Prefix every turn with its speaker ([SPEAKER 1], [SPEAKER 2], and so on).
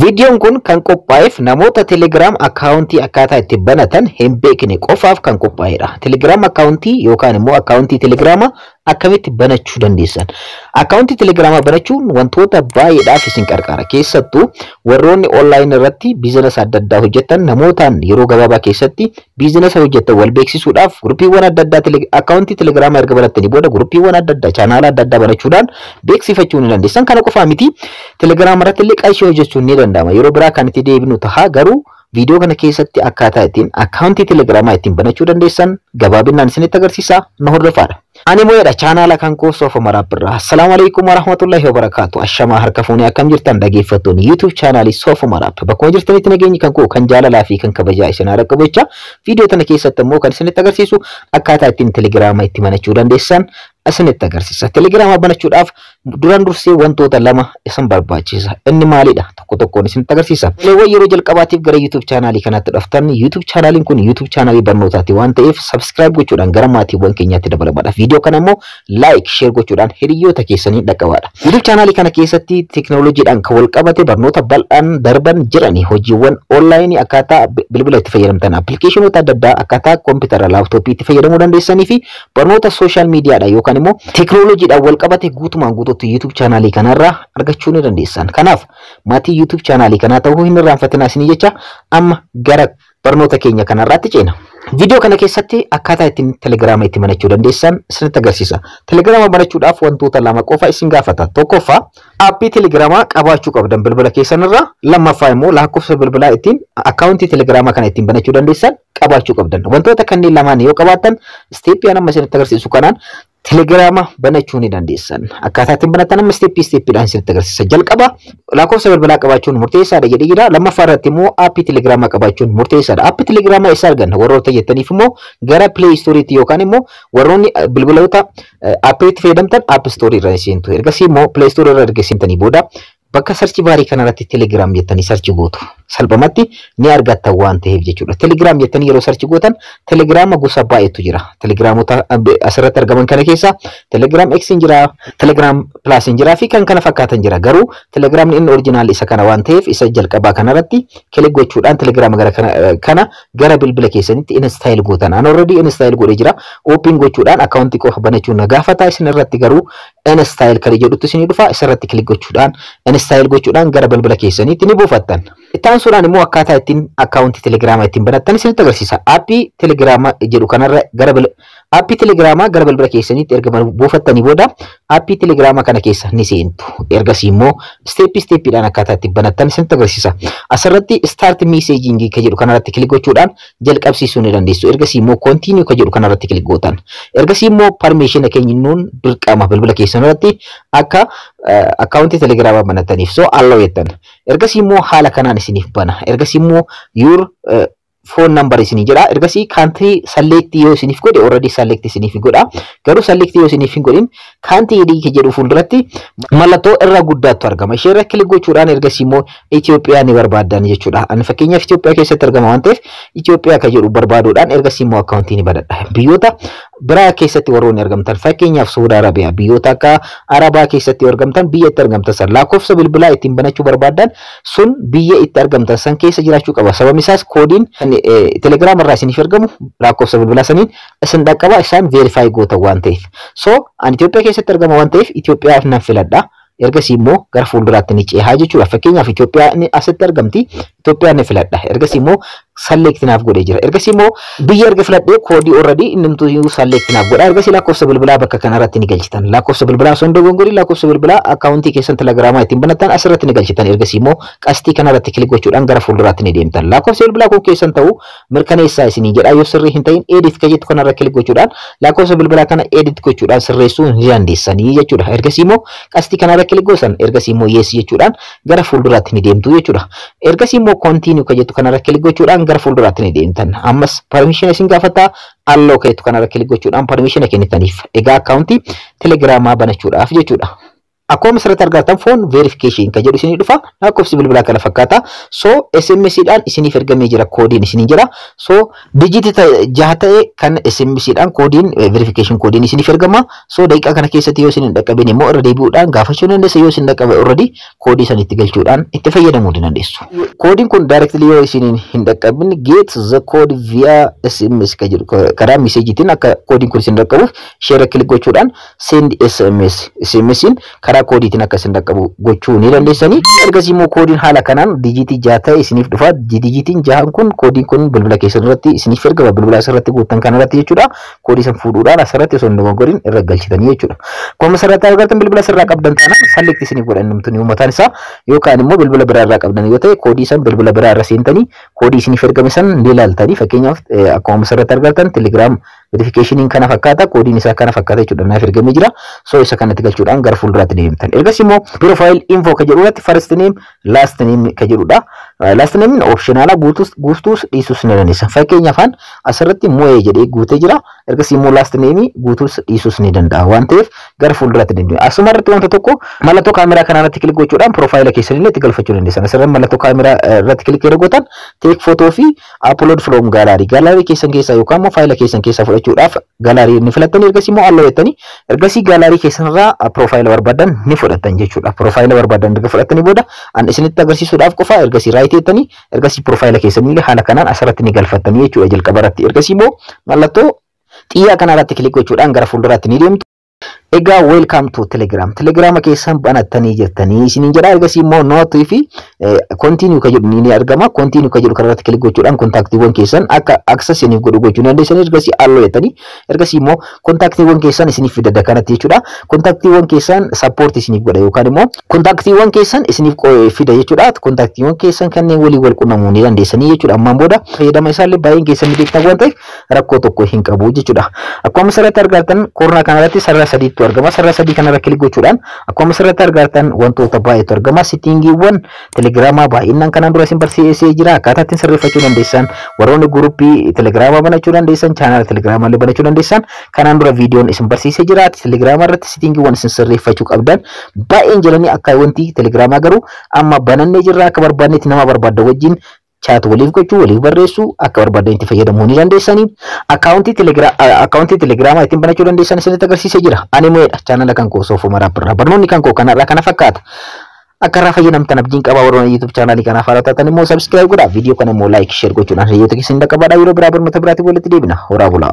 [SPEAKER 1] Viidiyoon kun kan qophaa'eef namoota Telegram akkaawuntii akkaataa itti banatan hin beekne qofaaf kan qophaa'edha. Telegram akkaawuntii yookaan immoo akkaawuntii Telegrama akkamitti banachuu dandeessan? Akkaawuntii Telegrama banachuun wantoota baay'eedhaaf isin qarqara. Keessattuu warroonni online irratti biizinasa adda addaa hojjetan, namootaan yeroo gabaabaa keessatti biizinasa hojjetan wal beeksisuudhaaf, guruppiiwwan adda addaa akkaawuntii Telegrama erga banattanii booda guruppiiwwan adda addaa, chaanaala adda addaa banachuudhaan beeksifachuu ni dandeessan. Kana qofaa miti, Telegrama irratti illee qarshii hojjechuun ni danda'ama. Yeroo biraa kan itti deebinu ta'a, garuu viidiyoo kana keessatti akkaataa ittiin akkaawuntii Telegiraamaa ittiin banachuu dandeessan gabaabinaan isinitti agarsiisa, na hordofaadha. Ani moo'edha, chaanaala kan koo Soofa Maraabirraa. Assalaamu alaikum warahmatullahi wabarakaatu. Ashamaa, harka fuunee, akkam jirtan dhaggeeffattoonni YouTube chaanaalii Soofa Maraab? Bakkuma jirtanitti nageenyi kan koo kan jaalalaa fi kan kabajaa isin haa dhaqqabu jecha, viidiyoo tana keessatti immoo kan isinitti agarsiisu akkaataa ittiin Telegiraama itti banachuu dandeessan isinitti agarsiisa. Telegiraama banachuudhaaf duraan dursee wantoota lama isin barbaachisa. Inni maalidha? Tokko tokkoon isinitti agarsiisa. Toleewwan yeroo jalqabaatiif gara YouTube chaanaalii kanaatti dhuftan, YouTube chaanaaliin kun YouTube chaanaalii barnootaati waan ta'eef subscribe gochuudhaan gara maatiiwwan keenyaatti dabalamaadha. Viidiyoo kana immoo like, share gochuudhaan hiriyoota keessanii dhaqqabaadha. YouTube chaanaalii kana keessatti teekinooloojiidhaan kan wal qabate barnoota bal'aan darban jirani, hojiiwwan onlaayinii, akkaataa bilbila itti fayyadamtan, appilikeeshinoota adda addaa, akkaataa koompitara, laaptooppii itti fayyadamuu dandeessanii fi barnoota social miidiyaadha yookaan immoo teekinooloojiidhaan wal qabate guutumaan guutuutti YouTube chaanaalii kanarraa argachuu ni dandeessan. Kanaaf maatii YouTube chaanaalii kanaa ta'uu hin irraanfatinaa isinii jecha, amma gara barnoota keenya kanarraatti ceena. Viidiyoo kana keessatti akkaataa ittiin Telegiraama itti banachuu dandeessan isinitti agarsiisa. Telegiraama banachuudhaaf wantoota lama qofa isin gaafata. Tokkoffaa, aappii Telegiraamaa qabaachuu qabdan bilbila keessanirraa. Lammaffaa immoo lakkoofsa bilbilaa ittiin akkaawuntii Telegiraamaa kana ittiin banachuu dandeessan qabaachuu qabdan. Wantoota kanneen lamaan yoo qabaattan, isteeppii amma isinitti agarsiisu kanaan Telegiraama banachuu ni dandeessan. Akkaataa ittiin banatan amma isteeppii isteeppiidhaan isinitti agarsiisa. Jalqaba lakkoofsa bilbilaa qabaachuun murteessaadha jedhee jira. Lammaffaa irratti immoo aappii Telegiraamaa qabaachuun murteessaadha. Aappii Telegiraamaa eessa arganna warroota jettaniif immoo gara Play Storeetti yookaan immoo warroonni bilbiloota aappiitti fayyadamtan App Store irra seentu. Ergasii immoo Play Store irra erga seentanii booda bakka search baarii kanarratti Telegram jettanii search gootu. Salphumatti ni argattan waan ta'eef jechuudha. Telegram jettanii yeroo search gootan Telegrama gosa baay'eetu jira. Telegramota asirratti argaman kana keessa Telegram X hin jira, Telegram Plus hin jira fi kan kana fakkaatan jira. Garuu Telegramni inni original isa kana waan ta'eef isa jalqabaa kanarratti click gochuudhaan Telegrama gara kana gara bilbila keessanitti install gootan. An already install godhee jira. Open gochuudhaan akkaawuntii qofa banachuu na gaafata. Isin irratti garuu install kan jedhutti isinii dhufa. Isarratti click gochuudhaan, install gochuudhaan gara bilbila keessaniitti ni buufattan. Itti aansuudhaan immoo akkaataa ittiin akkaawuntii Telegiraamaa ittiin banattan isinitti agarsiisa. Aappii Telegiraamaa jedhu kanarra gara aappii Telegiraamaa gara bilbila keessaniitti erga buufattanii booda aappii Telegiraamaa kana keessa ni seentu. Ergasii immoo isteeppii isteeppiidhaan akkaataa ittiin banattan isinitti agarsiisa. Asirratti start messaging kan jedhu kanarratti click gochuudhaan jalqabsiisuu ni dandeessu. Ergasii immoo continue kan jedhu kanarratti click gootan. Ergasii immoo permission kennuun dirqama bilbila keessan irratti akka akkaawuntii Telegiraamaa banataniif, so allow jettan. Ergasii immoo haala kanaan isiniif bana. Ergasii immoo your phone number isinii jedha. Ergasii country select yoo isiniif godhe, already select isiniif godha. Garuu select yoo isiniif hin godhin, country jedhu fuulduratti mallattoo irra guddaatu argama. Ishee irra click gochuudhaan ergasii immoo Itoophiyaa ni barbaaddan jechuudha. Ani fakkeenyaaf Itoophiyaa keessatti argama waan ta'eef Itoophiyaa kan jedhu barbaaduudhaan ergasii immoo akkaawuntii ni banadha. Biyyoota biraa keessatti warroonni argamtan, fakkeenyaaf Saudi Arabiyaa, biyyoota akka Arabaa keessatti argamtan, biyya itti argamtan san lakkoofsa bilbilaa ittiin banachuu barbaaddan sun biyya itti argamtan san keessa jiraachuu qaba. Sababni isaas koodiin kan Telegiraam irraa isiniif ergamu lakkoofsa bilbilaa saniin isin dhaqqaba, isaan verify gootan waan ta'eef. So ani Itoophiyaa keessatti argama waan ta'eef Itoophiyaaf nan filadha. Ergasii immoo gara fuulduraatti ni cehaa jechuudha. Fakkeenyaaf Itoophiyaa asitti argamti. Itoophiyaa ni filadha. Ergasii immoo select naaf godhee jira. Ergasii immoo biyya erga filadhee koodii already innimtuu select naaf godha. Ergasii lakkoofsa bilbilaa bakka kanarratti ni galchitan. Lakkoofsa bilbilaa osoo hin dogongoriin lakkoofsa bilbilaa akkaawuntii keessan Telegiraamaa ittiin banattan asirratti ni galchitan. Ergasii immoo qastii kanarratti click gochuudhaan gara fuulduraatti ni deemtan. Lakkoofsa bilbilaa kun keessan ta'uu mirkaneessaa isinii jedha. Yoo sirrii hin ta'in, edit ka jettu kanarra click gochuudhaan lakkoofsa bilbilaa kana edit gochuudhaan sirreessuu ni dandeessanii jechuudha. Ergasii immoo qastii kanarra click gootan, ergasii immoo yes jechuudhaan gara fuulduraatti ni deemtu jechuudha. Ergasii immoo continue ka jettu kanarra click gochuudhaan gara fuulduraatti ni deemtan. Ammas permission isin gaafata, allow ka jettu kanarra click gochuudhaan permission kennitaniif. Egaa akkaawuntii Telegiraamaa banachuudhaaf jechuudha. Akkuma asirratti argattan, phone verification kan jedhu isinii dhufa. Lakkoofsi bilbilaa kana fakkaata. So SMS dhaan isiniif ergamee jira, koodiin isinii jira. So dijiitii 6 ta'e kan SMS dhaan koodiin verification koodiin isiniif ergama. So daqiiqaa kana keessatti yoo isin hin dhaqqabin immoo irra deebi'uudhaan gaafachuu dandeessa. Yoo isin dhaqqabe, already koodii san itti galchuudhaan itti fayyadamuu ni dandeessu. Koodiin kun directly yoo isin hin dhaqqabin, "Get the code via SMS" kan jedhu karaa meseejiitiin akka koodiin kun isin dhaqqabuuf share click gochuudhaan send SMS, SMSin karaa koodiitiin akka isin dhaqqabu gochuu ni dandeessanii. Ergasii immoo koodiin haala kanaan dijiitii 6 ta'e isiniif dhufa. Dijiitiin jahan kun, koodiin kun bilbila keessan irratti isiniif ergama, bilbila asirratti guuttan kana irratti jechuudha. Koodii san fuudhuudhaan asirratti osoo hin dogoggorin irra galchitanii jechuudha. Akkuma asirratti argattan, bilbila asirraa qabdan taanaan select isiniif godhan namtuni mataan isaa, yookaan immoo bilbila biraa irraa qabdan yoo ta'e, koodii san bilbila biraa irra seentanii koodii isiniif ergame san ni ilaaltanii. Fakkeenyaaf, akkuma asirratti argattan, Telegram verification kana fakkaata, koodiin isaa kana fakkaata jechuudha, naaf ergamee jira. So isa kanatti galchuudhaan gara fuulduraatti deemtan. Ergasii immoo profile info ka jedhu irratti first name, last name ka jedhudha. Last name optional, guutus guutuus dhiisuus ni dandeessa. Fakkeenyaaf, asirratti mo'ee jedhee guutee jira. Ergasii immoo last name guutuus dhiisuus ni danda'a waan ta'eef gara fuulduraatti deemtu. Asuma irratti wanta tokko, mallattoo kaameraa kana irratti click gochuudhaan profile keessan illee itti galfachuu dandeessan. Asirratti mallattoo kaameraa irratti click yeroo gootan, take photo fi upload from gallery. Gallery keessan keessaa yookaan immoo faayila keessan keessaa fudhachuudhaaf gallery ni filattanii, ergasii immoo allow jettanii, ergasii gallery keessan irraa profile barbaadan ni fudhattan jechuudha. Profile barbaadan erga fudhattanii booda, an isinitti agarsiisuudhaaf qofa, ergasii right jettanii, ergasii profile keessan illee haala kanaan asirratti ni galfattanii jechuudha jalqaba irratti. Ergasii immoo mallattoo xiyyaa kana irratti click gochuudhaan gara fuulduraatti ni deemtu. Egaa welcome to Telegram. Telegrama keessan banattanii jirtanii isiniin jedha. Ergasii immoo nootii fi continue ka jedhu ni argama. Continue ka jedhu kanarratti click gochuudhaan kontaaktiiwwan keessan akka access isiniif godhu gochuu ni dandeessan. Ergasii allow jettanii, ergasii immoo kontaaktiiwwan keessan isiniif fida kanatti jechuudha. Kontaaktiiwwan keessan support isiniif godha yookaan immoo kontaaktiiwwan keessan isiniif fida jechuudha. Kontaaktiiwwan keessan kanneen walii wal qunnamuu ni dandeessanii jechuudha. Ammaan booda fayyadama isaallee baay'een keessan ni beektan waan ta'eef rakkoo tokko hin qabu jechuudha. Akkuma asirratti argattan, koornaa kanarratti sarara sadiitu argama. Sarara sadii kanarra click gochuudhaan akkuma asirratti argattan wantoota baay'eetu argama. Settingiiwwan telegiraamaa baay'inaan kanaan dura isin barsiisee jira. Akkaataa ittiin sirreeffachuu dandeessan, warroonni guruppii telegiraamaa banachuu dandeessan, chaanaala telegiraamaa illee banachuu dandeessan, kanaan dura viidiyoon isin barsiisee jira. Telegiraamaa irratti settingiiwwan isin sirreeffachuu qabdan baay'een jiranii. Akka wanti telegiraamaa garuu amma banannee jirra, akka barbaannetti nama barbaadda wajjin chat waliif gochuu, waliif barreessuu, akka barbaadan itti fayyadamuu ni dandeessanii. Akkaawuntii telegiraamaa ittiin banachuu dandeessan isinitti agarsiisee jira. Ani mo'eedha. Chaanala kan koo Soofuu Maraabirraa. Barnoonni kan koo kanarraa kana fakkaata. Akka irraa fayyadamtan abdiin qabaa. Warroonni YouTube chaanalii kanaaf haaraa taatan immoo subscribe godhaa. Viidiyoo kana immoo like, share gochuudhaan hiriyoota keessan dhaqqabaadhaa. Yeroo biraa barnoota biraatiin walitti deebina. Horaa bulaa.